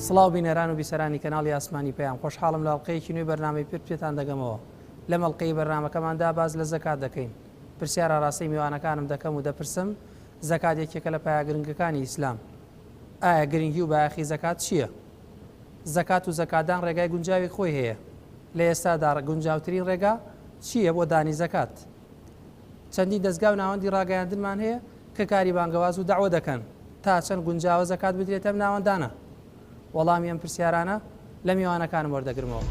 سڵاو بینەران و بیسەرانی کەناڵی ئاسمانی پەیام، خۆشحاڵم لە ئەڵقەیەکی نوێی بەرنامەی پرد پێتان دەگەمەوە. لەم ئەڵقەی بەرنامەکەماندا باس لە زەکات دەکەین. پرسیار ئاراستەی میوانەکانم دەکەم و دەپرسم، زەکات یەکێکە لە پایە گرنگەکانی ئیسلام. ئایا گرنگی و بایەخی زەکات چییە؟ زەکات و زەکاتدان ڕێگای گونجاوی خۆی هەیە. لە ئێستادا گونجاوترین ڕێگا چییە بۆ دانی زەکات؟ چەندین دەزگا و ناوەندی ڕاگەیاندنمان هەیە کە کاری بانگەواز و دەعوە دەکەن، تا چەند گونجاوە زەکات بدرێتە ئەم ناوەندانە؟ وەڵامی ئەم پرسیارانە لە میوانەکانم وەردەگرمەوە.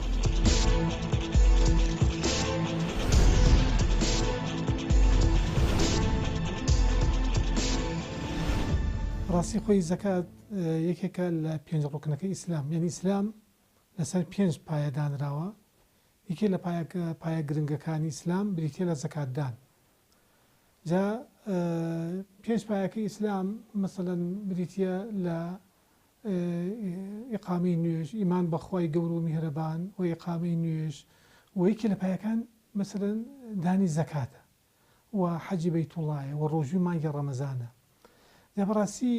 ڕاستی خۆی زەکات یەکێکە لە پێنج ڕوکنەکەی ئیسلام، یانی ئیسلام لەسەر پێنج پایە دانراوە، یەکێ لە پایە گرنگەکانی ئیسلام بریتیە لە زەکات دان جا پێنج پایەکەی ئیسلام مەسەلەن بریتیە لە ئیقامەی نوێژ ئیمان بە خوای گەورە و میهرەبان و ئیقامەی نوێژ و یەکێ لە پایەکان مەسەلەن دانی زەکاتە و حەجی بەیتوڵایە و ڕۆژووی مانگی ڕەمەزانە جا بەڕاستی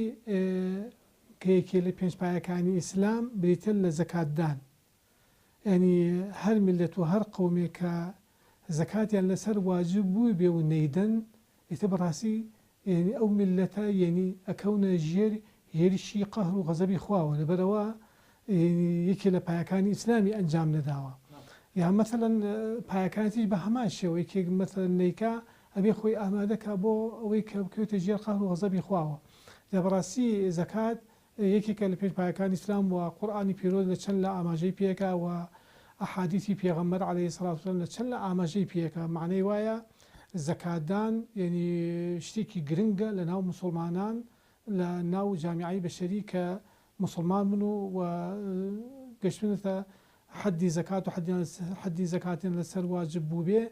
کە یەکێ لە پێنج پایەکانی ئیسلام بریتیە لە زەکات دان یانی هەر میللەت و هەر قەومێک کە زەکاتیان لەسەر واجب بووبێ و نەیدەن ئیتر بەڕاستی یانی ئەو میللەتە یانی ئەکەونە ژێر هێرشی قەهر و غەزەبی خواوە لەبەرئەوە یانی یەکێ لە پایەکانی ئیسلامی ئەنجام نەداوە یا مەسەلەن پایەکانی تریش بە هەمان شێوە یەکێک مەسەلەن نەیکا ئەبێ خۆی ئامادە کا بۆ ئەوەی کە بکەوێتە ژێر قەهر و غەزەبی خواوە جا بەڕاستی زەکات یەکێکە لە پێنج پایەکانی ئیسلام و قورئانی پیرۆز لە چەند لا ئاماژەی پێکا و ئەحادیسی پێغەمبەر علیە سڵات وسلام لە چەند لا ئاماژەی پێکا مەعنای وایە زەکاتدان یەنی شتێکی گرنگە لە ناو موسوڵمانان لە ناو جامیعەی بەشەری کە موسوڵمان بن و و گەشتونەتە حەدی زەکات و حەدی زەکاتیان لەسەر واجب بووبێ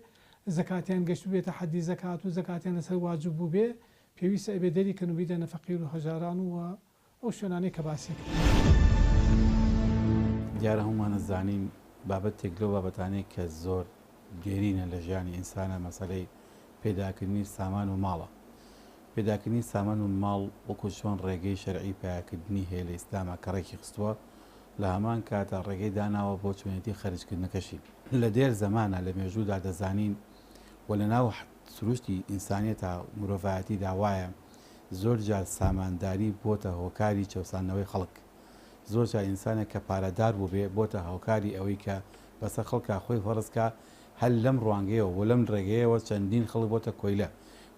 زەکاتیان گەشتبێتە حەدی زەکات و زەکاتیان لەسەر واجب بووبێ پێویستە ئەبێ دەری کەن و بیدەنە فەقیر و هەژاران و ئەو شوێنانەی کە باسی کرا. دیارە هەموومان ئەزانین بابەتێک لەو بابەتانەی کە زۆر دێرینە لە ژیانی ئینسانا مەسەلەی پەیداکردنی سامان و ماڵە. پەیداکردنی سامان و ماڵ وەکو چۆن ڕێگەی شەرعی پەیاکردنی هەیە لە ئیسلاما کە ڕێکی خستووە لە هەمان کاتا ڕێگەی داناوە بۆ چۆنێتی خەرجکردنەکەشی. لە دێر زەمانا لە مێژوودا دەزانین و لە ناو سروشتی ئینسانیەتا مرۆڤایەتیدا وایە زۆر جار سامانداری بۆتە هۆکاری چەوساندنەوەی خەڵک زۆر جار ئینسانێک کە پارەدار بووبێ بۆتە هۆکاری ئەوەی کە بەسەر خەڵکا خۆی فەرز کا هەر لەم ڕوانگەیەوە و لەم ڕێگەیەوە چەندین خەڵک بۆتە کۆیلە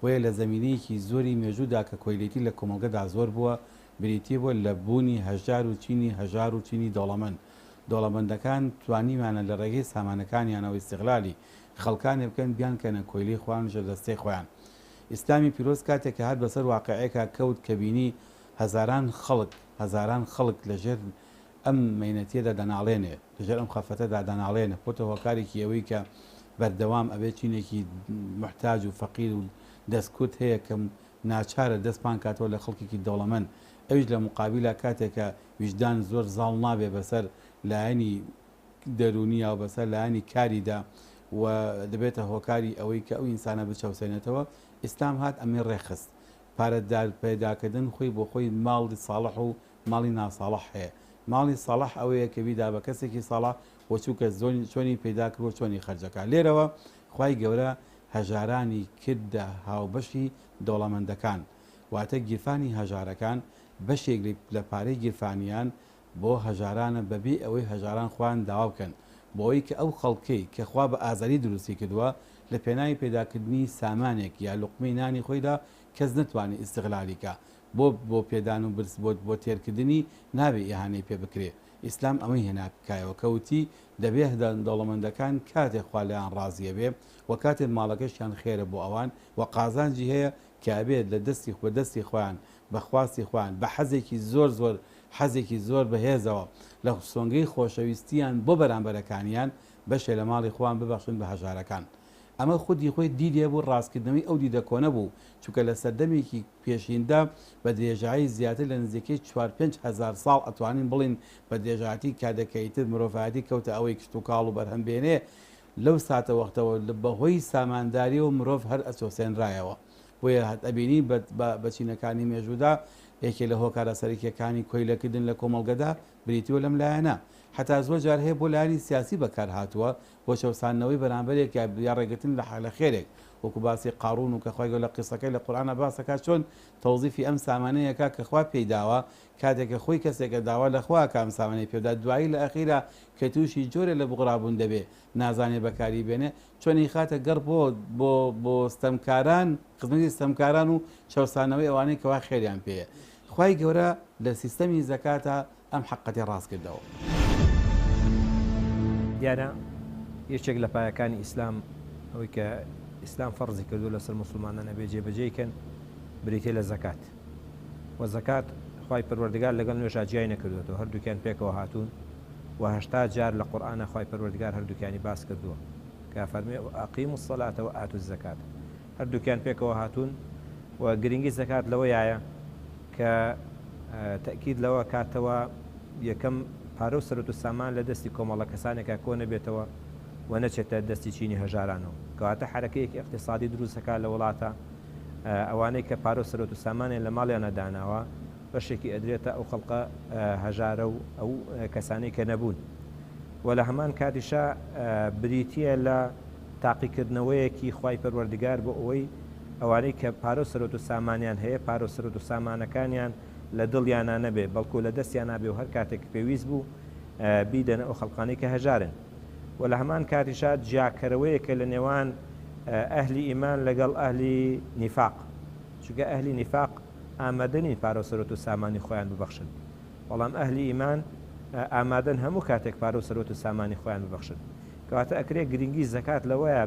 بۆیە لە زەمینەیەکی زۆری مێژوودا کە کۆیلێتی لە کۆمەڵگەدا زۆر بووە بریتی بووە لە بوونی هەژار و چینی هەژار و چینی دەوڵەمەند دەوڵەمەندەکان توانیویانە لە ڕێگەی سامانەکانیانەوە ئیستغلالی خەڵکانێ بکەن بیانکەنە کۆیلەی خۆیان و ژێردەستەی خۆیان. ئیسلامی پیرۆز کاتێک کە هات بەسەر واقیعێکا کەوت کە بینی هەزاران خەڵک هەزاران خەڵک لە ژێر ئەم مەینەتیەدا دەناڵێنێ لە ژێر ئەم خەفەتەدا دەناڵێنێ بۆتە هۆکارێکی ئەوەی کە بەردەوام ئەبێ چینێکی موحتاج و فەقیر و دەست کورت هەیە کە ناچارە دەست پان کاتەوە لە خەڵکێکی دەوڵەمەند ئەویش لە موقابیلا کاتێک کە ویژدان زۆر زاڵ نابێ بەسەر لایەنی دەروونییا و بەسەر لایەنی کاریدا و دەبێتە هۆکاری ئەوەی کە ئەو ئینسانە بچەوسێنێتەوە، ئیسلام هات ئەمەی ڕێکخست. پارەدار پەیداکردن خۆی بۆ خۆی ماڵی ساڵح و ماڵی ناساڵح هەیە. ماڵی ساڵح ئەوەیە کە بیدا بە کەسێکی ساڵح و چونکە چۆنی پەیدا کردووە چۆنی خەرجەکا. لێرەوە خوای گەورە هەژارانی کردە هاوبەشی دەوڵەمەندەکان. واتە گیرفانی هەژارەکان بەشێک لە پارەی گیرفانیان بۆ هەژارانە بەبێ ئەوەی هەژاران خۆیان داوا بکەن بۆ ئەوەی کە ئەو خەڵکەی کە خوا بە ئازادی دروستی کردووە لە پێناوی پەیداکردنی سامانێک یا لوقمەی نانی خۆیدا کەس نەتوانێ ئیستغلالی کا بۆ بۆ پێدان و برس بۆ بۆ تێرکردنی نابێ ئیهانەی پێ بکرێ ئیسلام ئەمەی هێنا کایەوە کە وتی دەبێ دەوڵەمەندەکان کاتێ خوا لێیان ڕازیە بێ و کاتێ ماڵەکەشیان خێرە بۆ ئەوان و قازانجی هەیە کە ئەبێت لە دەستی بە دەستی خۆیان بە خواستی خۆیان بە حەزێکی زۆر زۆر حەزێکی زۆر بەهێزەوە لە سۆنگەی خۆشەویستیان بۆ بەرامبەرەکانیان بەشێ لە ماڵی خۆیان ببەخشن بە هەژارەکان. ئەمە خودی خۆی دیدێ بوو ڕاستکردنەوەی ئەو دیدە کۆنە بوو، چونکە لە سەردەمێکی پێشیندا بە درێژایی زیاتر لە نزیکەی 4-5 هەزار ساڵ ئەتوانین بڵێین بە درێژاتی کاتێک کە ئیتر مرۆڤایەتی کەوتە ئەوەی کشتوکاڵ و بەرهەم بێنێ لەو ساتەوەختەوە بەهۆی سامانداریەوە مرۆڤ هەر ئەچەوسێنرایەوە. بۆیە ئەبینین بە چینەکانی مێژوودا یەکێ لە هۆکارە سەرەکیەکانی کۆیلەکردن لە کۆمەڵگەدا بریتیوە لەم لایەنە. حەتا زۆر جار هەیە بۆ لایەنی سیاسی بەکار هاتووە بۆ چەوساندنەوەی بەرامبەرێک یا یا ڕێگرتن لە لە خێرێک وەکو باسی قاڕوون و کە خوای گەورە لە قیسەکەی لە قورئانا باس ئەکات چۆن تەوزیفی ئەم سامانەی ئەکا کە خوا پێی داوە کاتێک کە خۆی کەسێکە داوا لە خوا ئەکا ئەم سامانەی پێ بدات دوایی لە ئەخیرا کە تووشی جۆرێ لە بوغرابوون دەبێ نازانێ بەکاری بێنێ چۆن ئەیخاتە گەڕ بۆ بۆ بۆ ستەمکاران خزمەتی ستەمکاران و چەوسانەوەی ئەوانەی کەوا خێریان پێیە خوای گەورە لە سیستەمی زەکاتا ئەم حەقەتی ڕاست کردەوە. دیارە یەکێک لە پایەکانی ئیسلام ئەوەی کە ئیسلام فەرزی کردووە لەسەر موسڵمانان ئەبێ جێبەجێی کەن بریتیە لە زەکات وە زەکات خوای پەروەردگار لەگەڵ نوێژا جیای نەکردووەتەوە هەردووکیان پێکەوە هاتوون و 80 جار لە قورئانا خوای پەروەردگار هەردووکیانی باس کردووە کە فەرمووی وأقیموا الصلاة وآتوا الزکاة هەردووکیان پێکەوە هاتوون و گرنگی زەکات لەوەیایە کە تەئکید لەوە کاتەوە یەکەم پارە و سەروەت و سامان لە دەستی کۆمەڵە کەسانێکا کۆ نەبێتەوە و نەچێتە دەستی چینی هەژارانەوە کەواتە حەرەکەیەکی ئیقتیسادی دروست ئەکا لە وڵاتا ئەوانەی کە پارە و سەروەت و سامانیان لە ماڵیانا داناوە بەشێکی ئەدرێتە ئەو خەڵقە هەژارە و ئەو کەسانەی کە نەبوون و لە هەمان کاتیشا بریتییە لە تاقیکردنەوەیەکی خوای پەروەردگار بۆ ئەوەی ئەوانەی کە پارەو سەروەت و سامانیان هەیە پارەو سەروەت و سامانەکانیان لە دڵیانا نەبێ بەڵکو لە دەستیانا بێ و هەر کاتێک پێویست بوو بیدەنە ئەو خەڵقانەی کە هەژارن و لە هەمان کاتیشا جیاکەرەوەیەکە لە نێوان ئەهلی ئیمان لەگەڵ ئەهلی نیفاق چونکە ئەهلی نیفاق ئامادە نین پارەو سەروەت و سامانی خۆیان ببەخشن بەڵام ئەهلی ئیمان ئامادەن هەموو کاتێک پارە و سەروەت و سامانی خۆیان ببەخشن. کەواتە ئەکرێ گرنگی زەکات لەوەیا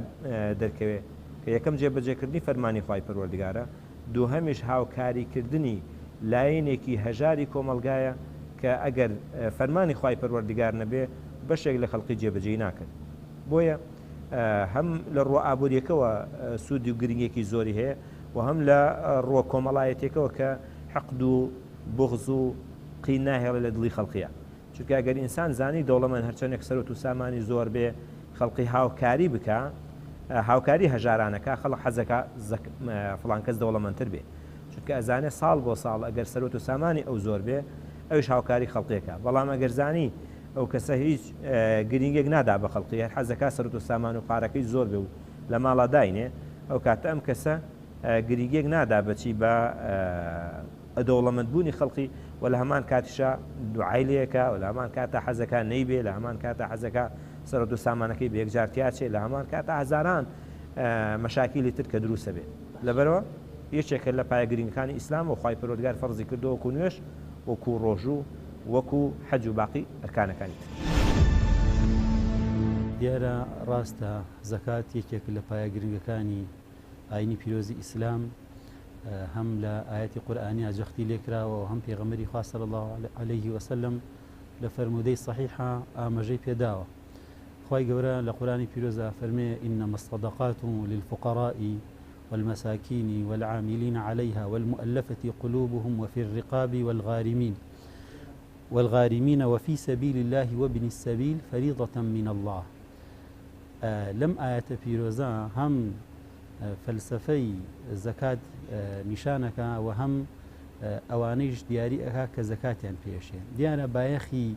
دەرکەوێ کە یەکەم جێبەجێکردنی فەرمانی خوای پەروەردگارە، دووهەمیش هاوکاریکردنی لایەنێکی هەژاری کۆمەڵگایە کە ئەگەر فەرمانی خوای پەروەردگار نەبێ بەشێک لە خەڵقی جێبەجێی ناکەن. بۆیە هەم لە ڕووە ئابووریەکەوە سوودی و گرنگیەکی زۆری هەیە و هەم لە ڕووە کۆمەڵایەتیەکەوە کە حقد و بوغز و قین ناهێڵێ لە دڵی خەڵقیا چونکە ئەگەر ئینسان زانی دەوڵەمەند هەرچەنێک سەروەت و سامانی زۆر بێ خەڵقی هاوکاری بکا هاوکاری هەژارانەکا خەڵق حەزەکا زەک فڵان کەس دەوڵەمەندتر بێ چونکە ئەزانێ ساڵ بۆ ساڵ ئەگەر سەروەت و سامانی ئەو زۆر بێ ئەویش هاوکاری خەڵقیەکا بەڵام ئەگەر زانی ئەو کەسە هیچ گرینگێک نادا بە خەڵقی هەر حەزەکا سەروەت و سامان و پارەکەی زۆر بێ و لە ماڵا داینێ ئەو کاتە ئەم کەسە گرینگێک نادا بە چی بە دەوڵەمەند بوونی خەڵقی و لە هەمان کاتیشا دوعای لێ ئەکا و لە هەمان کاتا حەزەکا نەیبێ لە هەمان کاتا حەزەکا سەرەت و سامانەکەی بە یەکجار تیاچێ لە هەمان کاتا هەزاران مەشاکیلی تر کە دروست ئەبێ لەبەرئەوە یەکێکە لە پایە گرینگەکانی ئیسلام و خوای پەروەردگار فەرزی کردووە وەکو نوێژ وەکو ڕۆژوو وەکو حەج و باقی ئەرکانەکانی تر. دیارە ڕاستە زەکات یەکێک لە پایە گرنگەکانی ئاینی پیرۆزی ئیسلام هەم لە ئایەتی قورئانیا جەختی لێکراوە و هەم پێغەمبەری خوا صلی اللە علیه وسلم لە فەرموودەی صحیحا ئاماژەی پێداوە خوای گەورە لە قورئانی پیرۆزا فەرمێ انما الصدقات للفقراء والمساکین والعاملین علیها والمؤلفة قلوبهم وفی الرقاب والغارمین والغارمین وفی سبیل الله وابن السبیل فریضة من الله لەم ئایەتە پیرۆزە هەم فەلسەفەی زەکات نیشان ئەکا و هەم ئەوانەیش دیاری ئەکا کە زەکاتیان پێشێ. دیارە بایەخی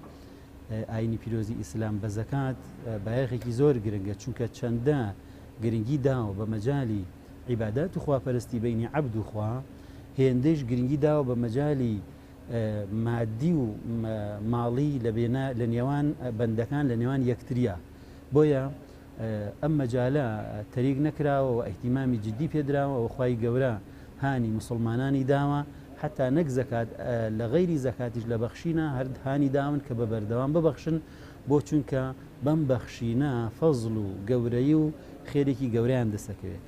ئاینی پیرۆزی ئیسلام بە زەکات بایەخێکی زۆر گرنگە، چونکە چەندە گرنگی داوە بە مەجالی عیبادات و خواپەرستی بەینی عەبد و خوا، هێندەیش گرنگی داوە بە مەجالی مادی و ماڵی لە نێوان بەندەکان لە نێوان یەکتریا. بۆیە ئەم مەجالە تەریک نەکراوە و ئیهتیمامی جدی پێدراوە و خوای گەورە هانی موسڵمانانی داوە حەتا نەک زەکات لە غەیری زەکاتیش لە بەخشینا هەر هانی داون کە بە بەردەوام ببەخشن بۆ چونکە بەم بەخشینە فەزڵ و گەورەی و خێرێکی گەورەیان دەست ئەکەوێت.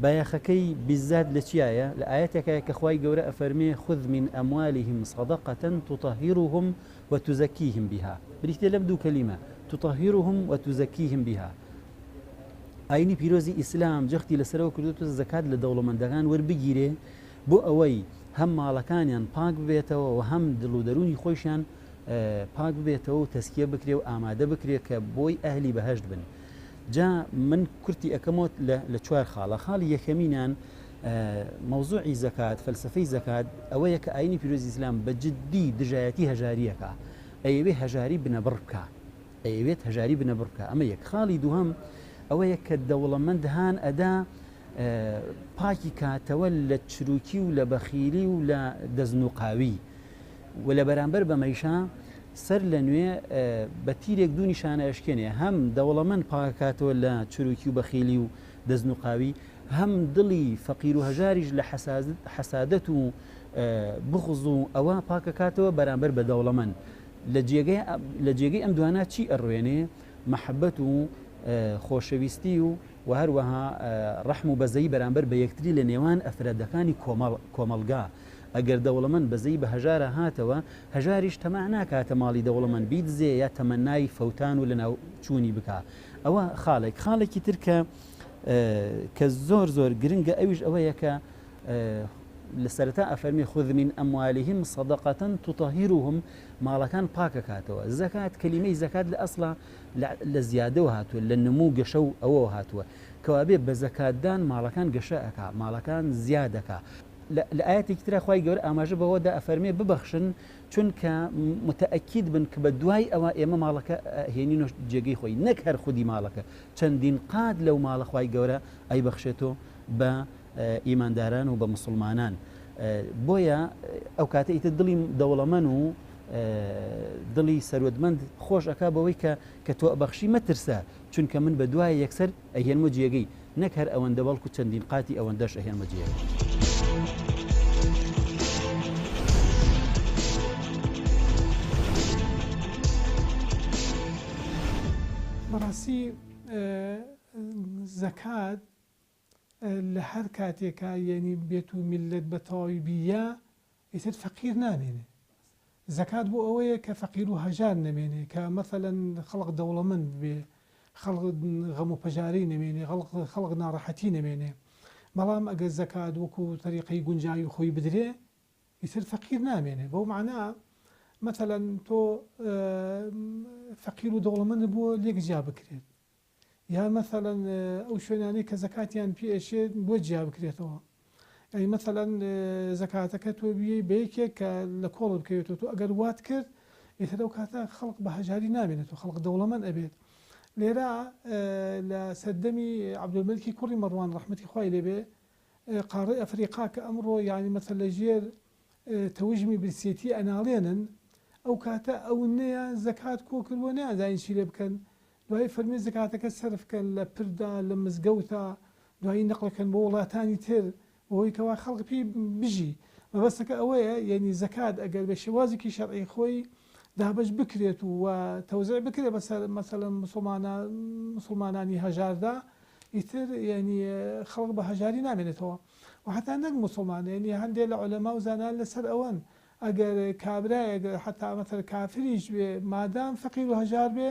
بایەخەکەی بیزات لە چیایە؟ لە ئایەتێکایە کە خوای گەورە ئەفەرمێ خذ من اموالهم صدقە تطهرهم وتزکیهم بها بریتیە لەم دوو کەلیمە تطهرهم وتزکیهم بها ئاینی پیرۆزی ئیسلام جەختی لەسەرەوە کردووە زەکات لە دەوڵەمەندەکان وەربگیرێ بۆ ئەوەی هەم ماڵەکانیان پاک ببێتەوە و هەم دڵ و دەروونی خۆیشیان پاک ببێتەوە و تەسکیە بکرێ و ئامادە بکرێ کە بۆی ئەهلی بەهەشت بن جا من کورتی ئەەکەمەوە لە چوار خاڵە خاڵی یەکەمینان مەوزوعی زەکات، فەلسەفەی زەکات ئەوەیە کە ئاینی پیرۆزی ئیسلام بە جدی دژایەتی هەژارییەکە، ئەیەوێ هەژاری بنەبڕ بکا، ئەیەوێت هەژاری بنەبڕ بکا، ئەمە یەک. خاڵی دووهەم ئەوەیە کە دەوڵەمەند هان ئەدا پاکی کاتەوە لە چروکی و لە بەخیلی و لە دەستنوقاوی و لە بەرامبەر بەمەیشا سەر لە نوێ بە تیرێک دوو نیشانە ئەشکێنێ، هەم دەوڵەمەند پاکەکاتەوە لە چروکی و بەخیلی و دەستنوقاوی، هەم دڵی فەقیر و هەژاریش لە حەسادەت و بوغز و ئەوە پاکەکاتەوە بەرامبەر بە دەوڵەمەند. لە جێگەی لە جێگەی ئەم دوانە چی ئەڕوێنێ؟ مەحەبەت و خۆشەویستی و و هەروەها ڕەحم و بەزەیی بەرامبەر بە یەکتری لە نێوان ئەفرادەکانی کۆمەڵ کۆمەڵگا. ئەگەر دەوڵەمەند بەزەیی بە هەژارا هاتەوە، هەژاریش تەماع ناکاتە ماڵی دەوڵەمەند بیدزێ یا تەمەنای فەوتان و لەناوچوونی بکا. ئەوە خاڵێک. خاڵێکی تر کە کە زۆر زۆر گرنگە ئەویش ئەوەیە کە لە سەرەتا ئەفەرمی خذ من اموالهم صدقة تطهرهم ماڵەکان پاکەکاتەوە زەکات کەلیمەی زەکات لە ئەسڵا لە زیادەوە هاتووە لە نمو گەشە و ئەوەوە هاتووە کەوابێ بە زەکاتدان ماڵەکان گەشە ئەکا ماڵەکان زیادەکا لە ئاەتێکی ترا خوای گەورە ئاماژە بەوەدا ئەفەرمێ ببەخشن چونکە متەئەکید بن کە بە دوای ئەوە ئێمە ماڵەکە هێنینۆ جێگەی خۆی نەک هەر خودی ماڵەکە چەندین قات لەو ماڵە خوای گەورە ئەیبەخشێتۆ بە ئیمانداران و بە موسڵمانان بۆیە ئەو کاتە ئیتر دڵی دەوڵەمەن و دڵی سەروەتمەند خۆش ئەکا بەوەی کە کە تۆ ئەبەخشی مەترسە چونکە من بە دوای یەکسەر ئەهێنمە جێگەی نەک هەر ئەوەندە بەڵکو چەندین قاتی ئەوەندەش ئەهێنمە جێگەی. بەڕاستی زەکات لە هەر کاتێکا یەنی بێت و میللەت بە تەواوی بییا ئیتر فەقیر نامێنێ زەکات بۆ ئەوەیە کە فەقیر و هەژار نەمێنێ کە مەسەلەن خەڵک دەوڵەمەند ببێ خەڵک غەم و پەژارەی نەمێنێ خەڵک ناڕەحەتی نەمێنێ بەڵام ئەگەر زەکات وەکو تەریقەی گونجاوی خۆی بدرێ ئیتر فەقیر نامێنێ بەو مەعنا مەسەلەن تۆ فەقیر و دەوڵەمەند بۆ لێک جیا بکرێت یان مەسەلەن ئەو شوێنانەی کە زەکاتیان پێ ئەچێت بۆ جیا بکرێتەوە یانی مەسەلەن زەکاتەکە تۆ بیەی بە یەکێک کە لە کۆڵت بکەوێتەوە تۆ ئەگەر وات کرد ئیتر ئەو کاتە خەڵک بە هەژاری نامێنێتەوە خەڵک دەوڵەمەند ئەبێت لێرە لە سەردەمی عەبدولمەلکی کوڕی مەڕوان ڕەحمەتی خوای لێبێ قاڕەی ئەفریقا کە ئەمڕۆ یانی مەسەل لە ژێر تەوژمی برسێتی ئەناڵێنن ئەو کاتە ئەو نەیان زەکات کۆ کردووە نەیانزانی چی لێ بکەن دوایی فەرمووی زەکاتەکە سەرف کەن لە پردا لە مزگەوتا دوایی نەقل کەن بۆ وڵاتانی تر بۆی کەوا خەڵک پێی بژی مەبەستەکە ئەوەیە یەنی زەکات ئەگەر بە شێوازێکی شەرعی خۆی دابەش بکرێت و تەوزیع بکرێت بەسەر مەسەلەن مسوڵمانان مسوڵمانانی هەژاردا ئیتر یەنی خەڵک بە هەژاری نامێنێتەوە و حەتا نەک موسڵمان یەنی هەندێ لە عولەما و زانایان لەسەر ئەوەن ئەگەر کابرایەک حەتا مەسەلەن کافریش بێ مادام فەقیر و هەژار بێ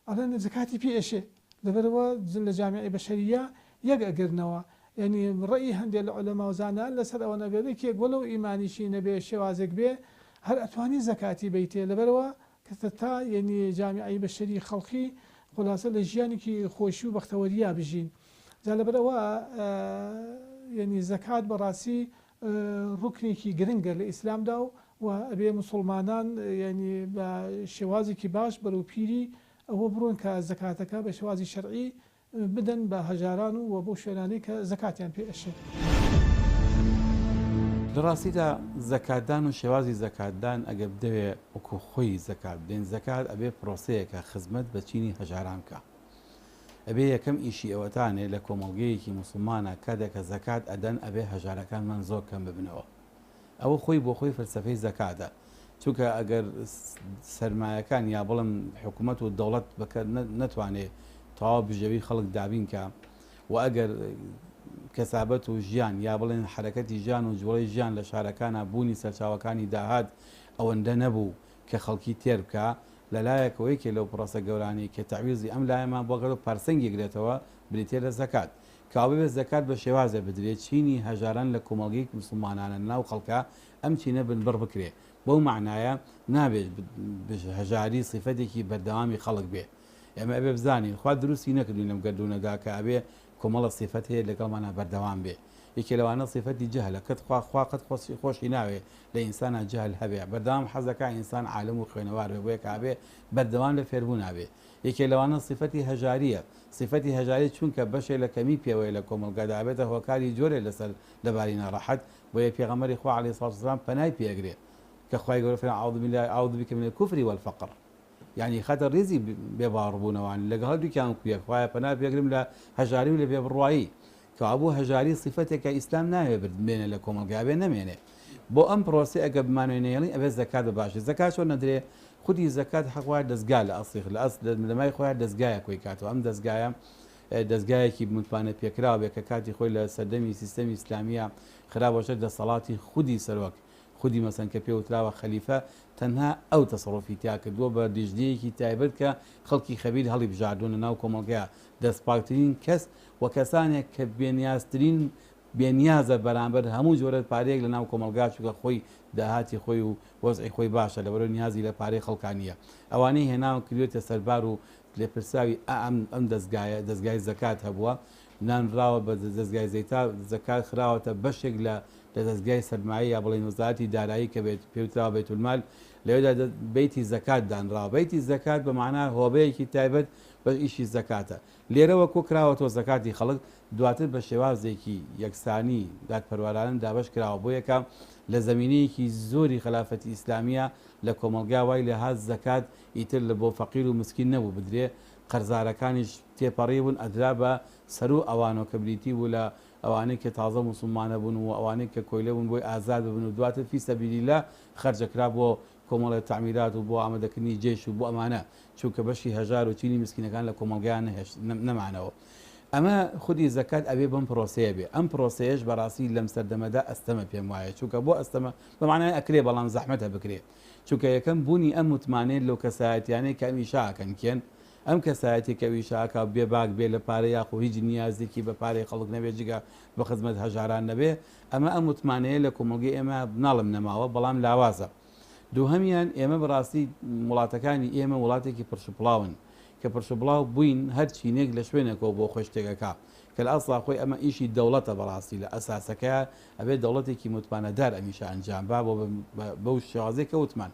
ئەڵێن زەکاتی پێ ئەشێ لەبەرئەوە لە جامیعەی بەشەریە یەک ئەگرنەوە یەنی ڕەئی هەندێ لە عولەما و زانایان لەسەر ئەوەن ئەگەر یەکێک وەلەو ئیمانیشی نەبێ شێوازێک بێ هەر ئەتوانی زەکاتی بەیتێ لەبەرئەوە کە تا یەنی جامیعەی بەشەری خەڵقی خولاسە لە ژیانێکی خۆشی و بەختەوەریا بژین جا لەبەرئەوە یەنی زەکات بەڕاستی ڕوکنێکی گرنگە لە ئیسلامدا و و ئەبێ موسوڵمانان یەنی بە شێوازێکی باش بەرەو پیری ئەوە بڕۆن کە زەکاتەکە بە شێوازی شەرعی بدەن بە هەژاران و وە بەو شوێنانەی کە زەکاتیان پێ ئەشێت. لە ڕاستیدا زەکاتدان و شێوازی زەکاتدان ئەگەر بدەوێ وەکو خۆی زەکات بدەین زەکات ئەبێ پرۆسەیەکە خزمەت بە چینی هەژاران بکا ئەبێ یەکەم ئیشی ئەوەتانێ لە کۆمەڵگەیەکی موسڵمانا کاتێک کە زەکات ئەدەن ئەبێ هەژارەکانمان زۆر کەم ببنەوە ئەوە خۆی بۆ خۆی فەلسەفەی زەکاتە چونکە ئەگەر سەرمایەکان یا بڵێم حکوومەت و دەوڵەت بکە نەتوانێ تەواو بژێوی خەڵک دابین کا و ئەگەر کەسابەت و ژیان یا بڵێن حەرەکەتی ژیان و جوڵەی ژیان لە شارەکانا بوونی سەرچاوەکانی داهات ئەوەندە نەبوو کە خەڵکی تێر بکا لەلایەکەوە یەکێ لەو پرۆسە گەورانەی کە تەعویزی ئەم لایەمان بۆ گەڕ و پارسەنگی گرێتەوە بریتیە لە زەکات کەوابێ زەکات بە شێوازێ بدرێ چینی هەژاران لە کۆمەڵگەی موسڵمانانە ناو خەڵکا ئەم چینە بنبڕ بکرێ بەو مەعنایە نابێ هەژاری سیفەتێکی بەردەوامی خەڵک بێ ئێمە ئەبێ بزانین خوا دروستی نەکردوین لەم گەردوونەدا کە ئەبێ کۆمەڵە سیفەت هەیە لەگەڵمانا بەردەوام بێ. یەکێ لەوانە سیفەتی جەهلە کەت خوا خوا قەت خۆسی خۆشی ناوێ لە ئینسانا جەهل هەبێ بەردەوام حەزەکا ئینسان عالم و خوێنەوار بێ بۆیە کە ئەبێ بەردەوام لە فێربوونا بێ یەکێ لەوانە سیفەتی هەژارییە سیفەتی هەژاری چونکە بەشێ لە کەمی پێوەیە لە کۆمەڵگادا ئەبێتە هۆکاری جۆرێ لەسەر لەباری ناڕەحەت بۆیە پێغەمبەری خوا علیە سڵات وسلام پەنای پێ ئەگرێ کە خوای گەورە فەرمی اعوذ باللە اعوذ بک من الکفر والفقر یانی خەتە ڕیزی بێ باوەڕبوونەوان لەگەڵ هەردووکیان وەکو یەک خوایە پەنا پێگرم لە هەژاری و لە بێ بڕوایی کەوابوو هەژاری سیفەتێکە ئیسلام نایەوێ بمێنێ لە کۆمەڵگا ئەبێ نەمێنێ بۆ ئەم پرۆسەیە ئەگەر بمانەوێ نەیەڵین ئەبێ زەکات بە باشی زەکات چۆن نەدرێ خودی زەکات حەق وایە دەزگا لە ئەسڵی لە ئەسڵ لە بنەمای خۆیان دەزگایە کۆی کاتەوە ئەم دەزگایە دەزگایەکی متمانە پێکراو بێ کە کاتی خۆی لە سەردەمی سیستەمی ئیسلامیە خرابووە ژێر دەسەڵاتی خودی سەرۆک خودی مەسەن کە پێ وتراوە خەلیفە تەنها ئەو تەسەڕوفی تیا کردووە بە لیژنەیەکی تایبەت کە خەڵکی خەبیر هەڵی بژاردوون لە ناو کۆمەڵگەیا دەستپاکترین کەس و کەسانێک کە بێنیازترین بێنیازە بەرامبەر هەموو جۆرە پارەیەک لە ناو کۆمەڵگا چونکە خۆی داهاتی خۆی و وەزعی خۆی باشە لەبەرئەوەی نیازی لە پارەی خەڵکا نییە ئەوانەی هێناوە کردوێتە سەربار و لێپرسراوی ئەم ئەم دەزگایە دەزگای زەکات هەبووە نانراوە بە دەزگای زەیتا زەکات خراوەتە بەشێک لە لە دەزگای سەرمایە یا بڵێین وەزارەتی دارایی کە بێت پێوتراوە بەیتولمال لەوێدا بەیتی زەکات دانراوە بەیتی زەکات بە مەعنا هۆبەیەکی تایبەت بە ئیشی زەکاتە لێرەوە کۆکراوەتەوە زەکاتی خەڵک دواتر بە شێوازێکی یەکسانی دادپەروەرانە دابەش کراوە بۆ یەکە لە زەمینەیەکی زۆری خەلافەتی ئیسلامیە لە کۆمەڵگا وای لێهات زەکات ئیتر لە بۆ فەقیر و مسکین نەبوو بدرێ قەرزارەکانیش تێپەڕیبوون ئەدرا بە سەروو ئەوانەوە کە بریتی بوو لە ئەوانەی کە تازە موسڵمانە بوون و ئەوانەی کە کۆیلە بوون بۆی ئازاد ببن و دواتر فی سبیل اللە خەرج ئەکرا بۆ کۆمەڵێ تەعمیرات و بۆ ئامادەکردنی جەیش و بۆ ئەمانە چونکە بەشی هەژار و چینی مسکینەکان لە کۆمەڵگەیا نەهێشت نەمانەوە ئەمە خودی زەکات ئەبێ بەم پرۆسەیە بێ ئەم پرۆسەیەش بەڕاستی لەم سەردەمەدا ئەستەمە پێم وایە چونکە بۆ ئەستەمە بە مەعنای ئەکرێ بەڵام زەحمەتە بکرێ چونکە یەکەم بوونی ئەم متمانەیە لەو کەسایەتیانەی کە ئەم ئیشە ئەکەن کێن ئەم کەسایەتیە کە ئەو ئیشە ئەکا و بێ باک بێ لە پارە یاخو هیچ نیازێکی بە پارەی خەڵک نەبێ جگە بە خزمەت هەژاران نەبێ ئەمە ئەم متمانەیە لە کۆمەڵگەی ئێمە ناڵێم نەماوە بەڵام لاوازە دووهەمیان ئێمە بەڕاستی وڵاتەکانی ئێمە وڵاتێکی پرشوپڵاون کە پرشوبڵاو بووین هەر چینێک لە شوێنێکەوە بۆ خۆی شتێک ئەکا کە لە ئەسڵا خۆی ئەمە ئیشی دەوڵەتە بەڕاستی لە ئەساسەکەیا ئەبێ دەوڵەتێکی متمانەدار ئەم ئیشە ئەنجام با بۆ بەو شێوازەی کە وتمان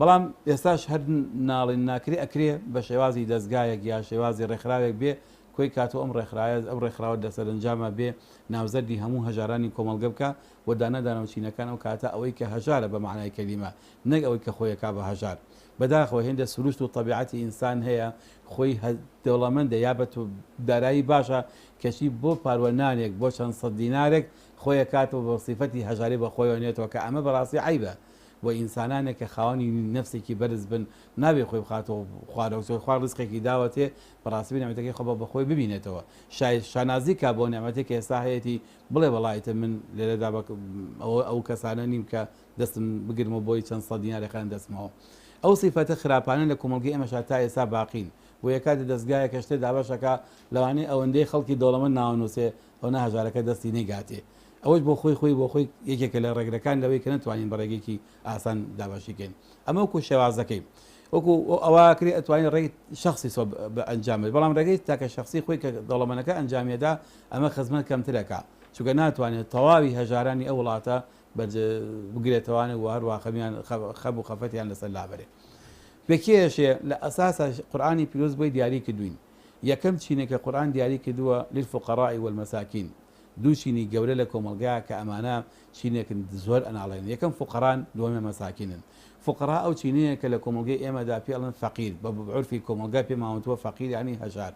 بەڵام ئێستاش هەر ناڵێن ناکرێ ئەکرێ بە شێوازی دەزگایەک یا شێوازی ڕێکخراوێک بێ کۆی کاتەوە ئەم ڕێکخرایە ئەم ڕێکخراوە لە سەرەنجاما بێ ناوزەردی هەموو هەژارانی کۆمەڵگە بکا و دانە دانە و چینەکان ئەو کاتە ئەوەی کە هەژارە بە مەعنای کەلیمە نەک ئەوەی کە خۆی ئەکا بە هەژار بەداخەوە هێندە سروشت و تەبیعەتی ئینسان هەیە خۆی دەوڵەمەندە یا بە دارایی باشە کەچی بۆ پاروە نانێک بۆ چەند سەد دینارێک خۆی ئەکاتەوە بە سیفەتی هەژاری بە خۆیەوە نێتەوە کە ئەمە بەڕاستی عەیبە بۆ ئینسانانێک کە خاوەنی نەفسێکی بەرز بن نابێ خۆی بخاتەوە خوارەوە چونکە خوا ڕزقێکی داوەتێ بەڕاستی نیعمەتەکەی خوا بە خۆی ببینێتەوە شانازی کا بۆ نیعمەتێک کە ئێستا هەیەتی بڵێ وەڵا ئیتر من لێرەدا بە ئەوە ئەو کەسانە نیم کە دەستم بگرمەوە بۆی چەند سەد دینارێک خەنە دەستمەوە. ئەو سیفەتە خراپانە لە کۆمەڵگەی ئێمەشا تا ئێستا باقین. بۆیە کاتێ دەزگایەک شتێ دابەش ئەکا لەوانەیە ئەوەندەی خەڵکی دەوڵەمەند ناوەنووسێ ئەونە هەژارەکە دەستی نەیگاتێ. ئەوەش بۆ خۆی خۆی بۆ خۆی یەکێکە لە ڕێگرەکان لەوەی کە نەتوانین بە ڕێگەیەکی ئاسان دابەشی کەین. ئەمە وەکوو شێوازەکەی. وەکوو ئەوە ئەکرێ ئەتوانین ڕێی شەخسی سۆ بە ئەنجام بێت. بەڵام ڕێگەی تاکە شەخسی خۆی کە دەوڵەمەنەکە ئەنجامی ئەدا ئەمە خزمەت کەمتر ئەکا. چونکە ناتوانێت تەواوی هەژارانی ئەو وڵاتە بەرج بگرێتەوانێ و هەروا خەمیان خەم و خەفەتیان لەسەر لابەرێ. بە کێشێ لە ئەساسا قورئانی پیرۆز بۆی دیاری کردووین. یەکەم چینێک کە قورئان دیاری کردووە للفقراء والمساکین دوو چینی گەورە لە کۆمەڵگا کە ئەمانە چینێکن زۆر ئەناڵێنن یەکەم فوقەران دووەمیان مەساکینن. فوقەرا ئەو چینەیە کە لە کۆمەڵگەی ئێمەدا پێ ئەڵێن فەقیر بە عورفی کۆمەڵگا پێمان وتووە فەقیر یانی هەژار.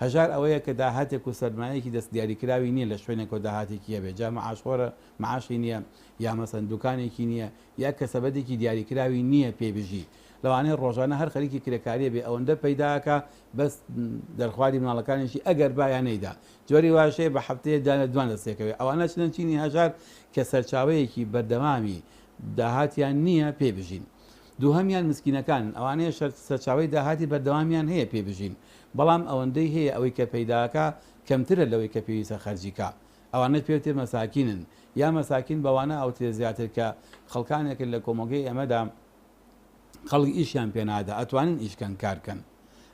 هەژار ئەوەیە کە داهاتێک و سەرمایەیەکی دەست دیاریکراوی نییە لە شوێنێکەوە داهاتێکی هەبێ جا مەعاشخۆرە معاشی نییە یا مەسەن دوکانێکی نییە یا کەسەبەتێکی دیاریکراوی نییە پێی بژی لەوانەیە ڕۆژانە هەر خەریکی کرێکاریە بێ ئەوەندە پەیدا ئەکا بەس دەرخواری مناڵەکانیشی ئەگەر با یا نەیدا جۆری واش هەیە بە هەفتەیە دانە دوان دەستێکەوێ ئەوانە چنە چینی هەژار کە سەرچاوەیەکی بەردەوامی داهاتیان نییە پێی بژین دووهەمیان مسکینەکانن ئەوانەیە سەرچاوەی داهاتی بەردەوامیان هەیە پێی بژین بەڵام ئەوەندەی هەیە ئەوەی کە پەیداکا کەمترە لەوەی کە پێویستە خەرجی کا ئەوانەش پێوترێ مەساکینن یا مەساکین بەوانە ئەوترێ زیاتر کە خەڵکانێکن لە کۆمەڵگەی ئێمەدا خەڵک ئیشیان پێ نادا ئەتوانن ئیش کەن کار کەن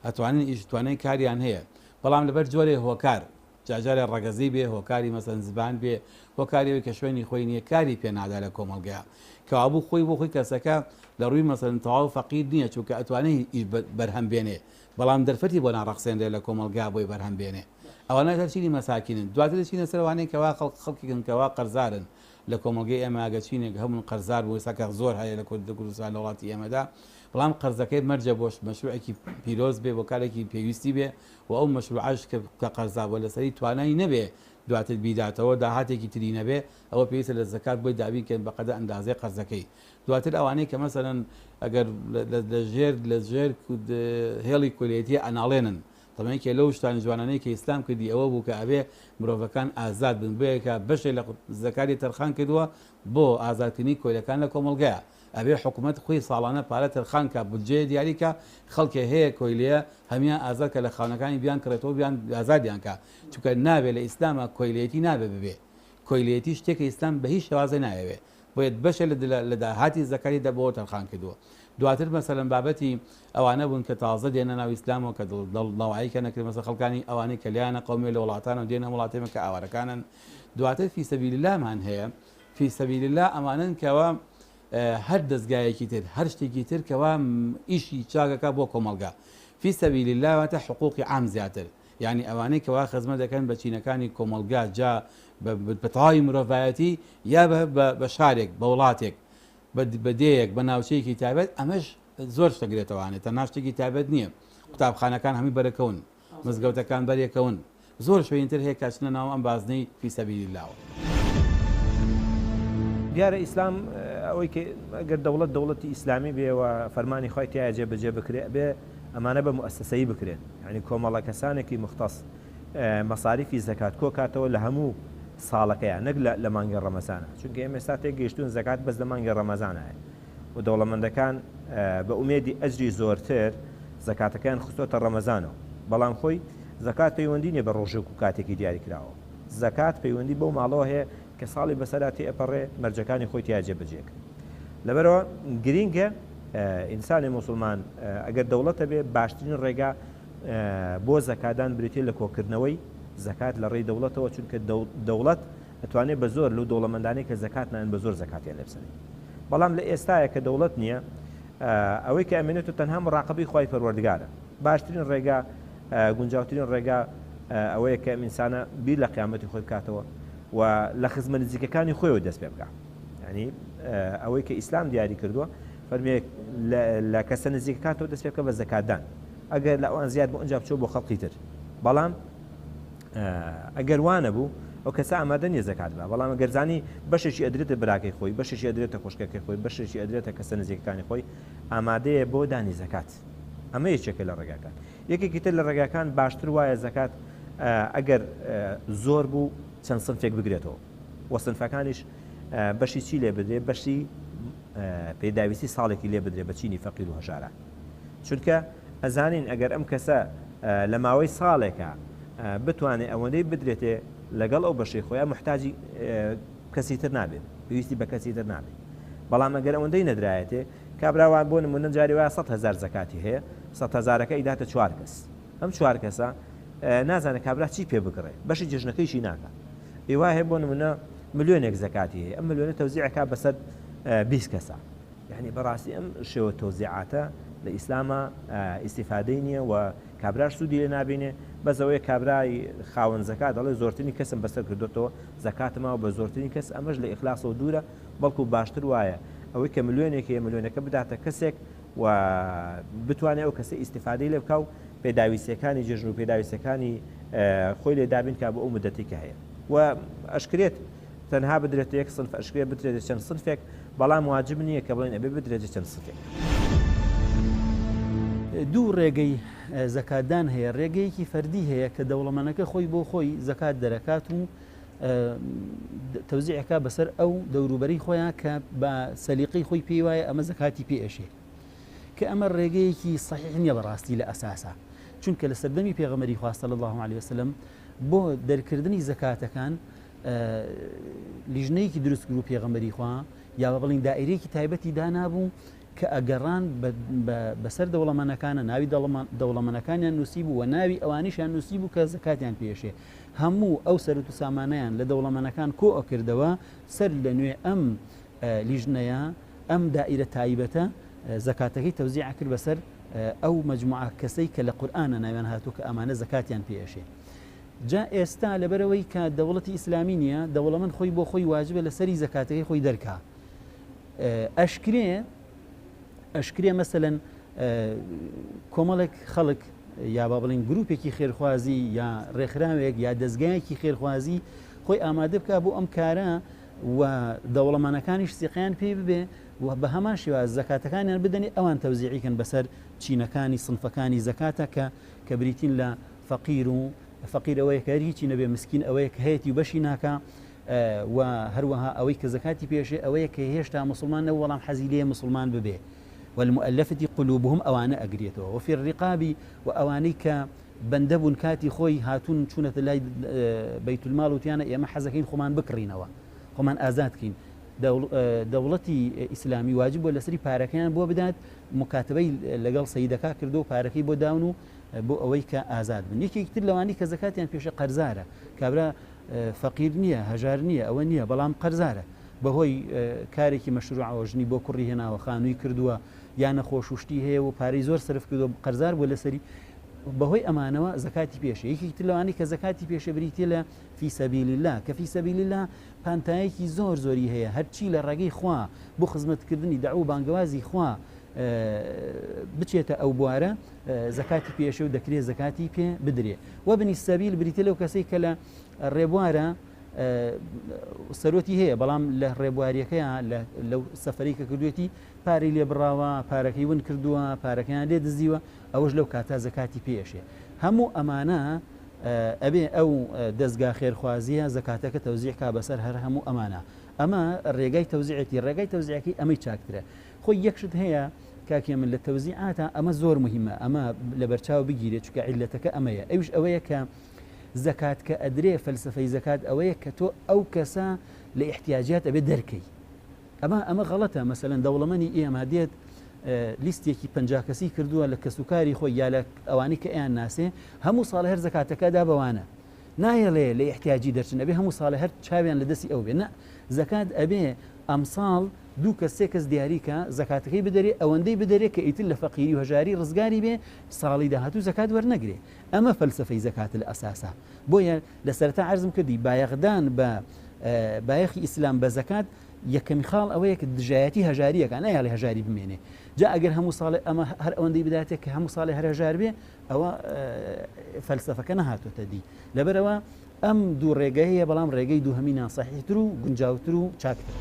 ئەتوانن ئیش توانای کاریان هەیە بەڵام لەبەر جۆرێ هۆکار. جا جارێ ڕەگەزی بێ، هۆکاری مەسەلەن زبان بێ، هۆکاری ئەوەی کە شوێنی خۆی نییە، کاری پێ نادا لە کۆمەڵگەیا. کەوابوو خۆی بۆ خۆی کەسەکە لە ڕووی مەسەلەن تەواو فەقیر نییە، چونکە ئەتوانێ ئیش بەرهەم بێنێ، بەڵام دەرفەتی بۆ ناڕەخسێنرێ لە کۆمەڵگا بۆی بەرهەم بێنێ. ئەوانە هەر چینی مەساکینن. دواتر دەچینە سەر ئەوانەی کەوا خەڵک خەڵکێکن کەوا قەرزارن. لە کۆمەڵگەی ئێمە ئەگەر چینێک هەبوون قەرزار بوون، ئێستا کە زۆر هەیە لە کوردستان لە وڵاتی ئێمەدا، بەڵام قەرزەکەی مەرجە بۆ مەشروعێکی پیرۆز بێ، بۆ کارێکی پێویستی بێ و ئەو مەشروعەش کە قەرزار بووە لەسەری توانای نەبێ دواتر بیداتەوە، داهاتێکی تری نەبێ، ئەوە پێویستە لە زەکات بۆی دابین کەین بە قەدەر ئەندازەی قەرزەکەی. دواتر ئەوانەی کە مەسەلەن ئەگەر لە ژێر لە ژێر هێڵی کۆیلەیەتی ئەناڵێنن، تەبعەن یەکێ لەو شتانە جوانانەی کە ئیسلام کردی ئەوە بوو کە ئەبێ مرۆڤەکان ئازاد بن، بۆیە کە بەشێ لە زەکاتی تەرخان کردووە بۆ ئازادکردنی کۆیلەکان لە کۆمەڵگەیا. ئەبێ حکومەت خۆی ساڵانە پارە تەرخان کا بودجەیە دیاری کا خەڵکێ هەیە کۆیلەیە هەموان ئازاد کە لە خاونەکانی بیان کڕێتەوە بیان ئازادیان کا چونکە نابێ لە ئیسلاما کۆیلەیەتی نابێ ببێ کۆیلەیەتی شتێکە ئیسلام بە هیچ شێوازێ نایەوێ بۆیە بەشێ لە لە داهاتی زەکاتی دە بۆ تەرخان کردووە دواتر مەسەلەن بابەتی ئەوانە بوون کە تازە دێنە ناو ئیسلامەوە کە دڵ دڵ نەوایی کە نەکرێ مەسە خەڵکانی ئەوانەی کە لێیانە قەومێ لە وڵاتانەوە دێنە وڵاتێ مە کە ئاوارەکانن دواتر فی سەبیل اللەمان هەیە فی سبیل اللە ئەمانەن کەوا هەر دەزگایەکی تر هەر شتێکی تر کەوا ئیشی چاکەکە بۆ کۆمەڵگا فی سبیل اللە واتە حقوقی عام زیاتر یعنی ئەوانەی کەوا خزمەت دەکەن بە چینەکانی کۆمەڵگا جا بە تەواوی مرۆڤایەتی یا بە شارێک بە وڵاتێک بە دێیەک بە ناوچەیەکی تایبەت ئەمەش زۆر شتە گرێتەوانێت تەنها شتێکی تایبەت نییە قوتابخانەکان هەمووی بەرەکەون مزگەوتەکان بەرێکەون زۆر شوێنی تر هەیە کە ئەچنە ناو ئەم بازنەی فی سبیل اللە وە. دیارە ئیسلام ئەوەی کە ئەگەر دەوڵەت دەوڵەتی ئیسلامی بێ و فەرمانی خوای تیایا جێ بەجێ بکرێ ئەبێ ئەمانە بە موئەسەسەیی بکرێن یانی کۆمەڵە کەسانێکی موختەس مەساریفی زەکات کۆ کاتەوە لە هەموو ساڵەکەیا نەک لە مانگی ڕەمەزانا چونکە ئێمە ئێستا تێگەیشتوون زەکات بەس لە مانگی ڕەمەزانایە و دەوڵەمەندەکان بە ئومێدی ئەجری زۆرتر زەکاتەکەیان خستۆتە ڕەمەزانەوە، بەڵام خۆی زەکات پەیوەندی نیە بە ڕۆژێک و کاتێکی دیاریکراوە، زەکات پەیوەندی بەو ماڵەوە هەیە کە ساڵی بەسەرا تێئەپەڕێ مەرجەکانی خۆی تیا جێبەجێ کرد. لەبەرئەوە گرینگە ئینسانی موسڵمان ئەگەر دەوڵەتە بێ باشترین ڕێگا بۆ زەکادان بریتیە لە کۆکردنەوەی زەکات لە ڕێی دەوڵەتەوە، چونکە دەوڵەت ئەتوانێ بە زۆر لەو دەوڵەمەندانەی کە زەکات نایەن بە زۆر زەکاتیان لێ بسەنێ بەڵام لە ئێستایا کە دەوڵەت نییە ئەوەی کە ئەمێنێتەوە تەنها مڕاقەبەی خوای پەروەردگارە باشترین ڕێگا گونجاوترین ڕێگا ئەوەیە کە ئەم ئینسانە بیر لە قیامەتی خۆی بکاتەوە و لە خزمە نزیکەکانی خۆیەوە دەست پێ بکا یعنی ئەوەی کە ئیسلام دیاری کردووە فەرمێ لە کەسە نزیکەکانتەوە دەست پێ بکە بە زەکاتدان ئەگەر لە ئەوان زیاد بوو ئەنجا بچۆ بۆ خەڵقی تر بەڵام ئەگەر وا نەبوو ئەو کەسە ئامادە نییە زەکات با، بەڵام ئەگەر زانی بەشێکی ئەدرێتە براکەی خۆی، بەشێکی ئەدرێتە خوشکەکەی خۆی، بەشێکی ئەدرێتە کەسە نزیکەکانی خۆی، ئامادەیە بۆ دانی زەکات. ئەمە یەکێکە لە ڕێگاکان. یەکێکی تر لە ڕێگاکان باشتر وایە زەکات ئەگەر زۆر بوو چەند سنفێک بگرێتەوە و سنفەکانیش بەشی چی لێ بدرێ؟ بەشی پێداویستی ساڵێکی لێ بدرێ بە چینی فەقیر و هەژاران. چونکە ئەزانین ئەگەر ئەم کەسە لە ماوەی ساڵێکا بتوانێ ئەوەندەی بدرێتێ لەگەڵ ئەو بەشەی خۆیا موحتاجی کەسی تر نابێت پێویستی بە کەسی تر نابێت بەڵام ئەگەر ئەوەندەی نەدرایەتێ کابرا وا بۆ نمونە جاری وایە 100 هەزار زەکاتی هەیە 100 هەزارەکە ئیداتە چوار کەس ئەم چوار کەسە نازانێت کابرا چی پێ بکڕێ بەشی جەژنەکەیشی ناکا ئێوا هەیە بۆ نمونە ملیۆنێک زەکاتی هەیە ئەم ملیۆنە تەوزیعەکە بەسەر 20 کەسە یەعنی بەڕاستی ئەم شێوە تەوزیعاتە لە ئیسلاما ئیستیفادەی نیە و کابراش سوودی لێ نابینێ بەس ئەوەیە کابرای خاوەن زەکات دەڵێ زۆرترین کەسم بەسەر کردۆتەوە زەکاتم ماوە بە زۆرترین کەس ئەمەش لە ئیخلاسەوە دوورە بەڵکو باشتر وایە ئەوەی کە ملیۆنێک هەیە ملیۆنەکە بداتە کەسێک و بتوانێ ئەو کەسە ئیستیفادەی لێ بکا و پێداویستیەکانی جەژن و پێداویستیەکانی خۆی لێ دابین کا بۆ ئەو مودەتەی کە هەیە و ئەشکرێت تەنها بدرێتە یەک سنف ئەشکرێت بدرێتە چەند سنفێک بەڵام واجب نییە کە بڵێین ئەبێ بدرێتە چەند سنفێک. دوو ڕێگەی زەکاتدان هەیە، ڕێگەیەکی فەردی هەیە کە دەوڵەمەنەکە خۆی بۆ خۆی زەکات دەرەکات و تەوزیع ئەکا بەسەر ئەو دەوروبەرەی خۆیان کە بە سەلیقەی خۆی پێی وایە ئەمە زەکاتی پێ ئەشێ کە ئەمە ڕێگەیەکی سەحیح نییە بەڕاستی لە ئەساسا چونکە لە سەردەمی پێغەمبەری خوا صلی الله علیه وسلم بۆ دەرکردنی زەکاتەکان لیژنەیەکی دروست کرد و پێغەمبەری خوا یا بە بڵین دائرەیەکی تایبەتی دانابوو. کە ئەگەڕان بەسەر دەوڵەمەنەکانە ناوی دەوڵەمەنەکانیان نووسیبوو و ناوی ئەوانیشیان نووسیبوو کە زەکاتیان پێشێ هەموو ئەو سەروت و سامانەیان لە دەوڵەمەنەکان کۆ ئەکردەوە سەر لە نوێ ئەم لیژنەیە ئەم دائیرە تایبەتە زەکاتەکەی تەوزیع ئەکرد بەسەر ئەو مەجموعە کەسەی کە لە قورئانە ناویان هاتووە کە ئەمانە زەکاتیان پێ ئەشێ. جا ئێستا لەبەرئەوەی کە دەوڵەتی ئیسلامی نییە، دەوڵەمەند خۆی بۆ خۆی واجبە لەسەری زەکاتەکەی خۆی دەرکا. ئەشکرێ ئەشکرێ مەسەلەن کۆمەڵێک خەڵک یا با بڵین گروپێکی خێرخوازی یا ڕێکخراوێک یا دەستگایەکی خێرخوازی خۆی ئامادە بکە بۆ ئەم کارە و دەوڵەمەنەکانیش سیقەیان پێی ببێ و بە هەمان شێواز زەکاتەکانیان بدەنێ ئەوان تەوزیعی کەن بەسەر چینەکانی سنفەکانی زەکاتە کە کە بریتین لە فەقیر و فەقیر ئەوەیە کە هەر هیچی نەبێ مسکین ئەوەیە کە هەیەتی و بەشی ناکا و هەروەها ئەوەی کە زەکاتی پێشێ ئەوەیە کە هێشتا مسلمان نەبوو بەڵام حەزی لێیە مسلمان ببێ والمؤلفة قلوبهم ئەوانە ئەگرێتەوە وفي الرقاب و ئەوانەی کە بەندە بوون کاتی خۆی هاتوون چوونەتە لای بەیتولماڵ وتیانە ئێمە حەزەکەین خۆمان بکڕینەوە خۆمان ئازاد کەین دەوڵەتی ئیسلامی واجب بووە لەسەری پارەکەیان بۆ بدات مکاتبەی لەگەڵ سەیدەکە کردو پارەکەی بۆ داون و بۆ ئەوەی کە ئازاد بن یەکێکی تر لەوانی کە زەکاتیان پێشە قەرزارە کابرا فەقیر نییە هەژار نییە ئەوە نییە بەڵام قەرزارە بەهۆی کارێکی مەشروعەوە ژنی بۆ کوڕی هێناوە خانووی کردووە یا نەخۆش و شتی هەیە و پارەی زۆر سرف کردووە قەرزار بووە لەسەری بەهۆی ئەمانەوە زەکاتی پێشە یەکێکی تر لەوانەی کە زەکاتی پێشە بریتیە لە فی سەبیل اللە کە فی سەبیل اللە پانتایەکی زۆر زۆری هەیە هەرچی لە ڕێگەی خوا بۆ خزمەتکردنی دەعوە و بانگەوازی خوا بچێتە ئەو بوارە زەکاتی پێشە و دەکرێت زەکاتی پێ بدرێ وابن السبیل بریتە لەو کەسەی کە لە ڕێبوارە سەرۆتی هەیە بەڵام لە ڕێبواریەکەیان لەو سەفەری کە کردوێتی پارەی لێ بڕاوە، پارەکەی ون کردووە، پارەکەیان لێ دزیوە، ئەوەش لەو کاتە زەکاتی پێ ئەشێ. هەموو ئەمانە ئەبێ ئەو دەزگا خێرخوازییە زەکاتەکە تەوزیع کا بەسەر هەر هەموو ئەمانە. ئەمە ڕێگای تەوزیعێتی، ڕێگای تەوزیعەکەی ئەمەی چاکترە. خۆی یەک شت هەیە کاک هێمن لە تەوزیعاتا ئەمە زۆر موهیمە ئەمە لەبەرچاو بگیرێ چونکە عیللەتەکە ئەمەیە ئەویش ئەوەیە کە زەکات کە ئەدرێ فەلسەفەی زەکات ئەوەیە کە تۆ ئەو کەسە لە ئیحتیاجات ئەبێ دەرکەی. ئەمە ئەمە غەڵەتە مەسەلەن دەوڵەمەنی ئێمە دێت لیستێکی 50 کەسی کردووە لە کەسوکاری خۆی یا لە ئەوانەی کە ئەیان ناسێ هەموو ساڵ هەر زەکاتەکە دا بەوانە نایەڵێ لە ئیحتیاجی دەرچن ئەبێ هەموو ساڵێ هەر چاویان لە دەستی ئەو بێ نە زەکات ئەبێ ئەمساڵ دوو کەس سێ کەس دیاری کە زەکاتەکەی بدەرێ ئەوەندەی بدەرێ کە ئیتر لە فەقیری و هەژاری ڕزگاری بێ ساڵی داهاتوو زەکات وەرنەگرێ ئەمە فەلسەفەی زەکات لە ئەساسا بۆیە لە سەرەتا عەرزم کردی بایەخدان بە بایەخی ئیسلام بە زەکات یەکەمی خاڵ ئەوەیە کە دژایەتی هەژاریەکە نایەڵێ هەژاری بمێنێ جا ئەگەر هەموو ساڵێ ئەمە هەر ئەوەندەی بداتێ کە هەموو ساڵێ هەر هەژار بێ ئەوە فەلسەفەکە نەهاتۆتە دی لەبەرەوە ئەم دوو ڕێگەیە بەڵام ڕێگەی دووهەمی ناسەحیتر و گونجاوتر و چاکتر.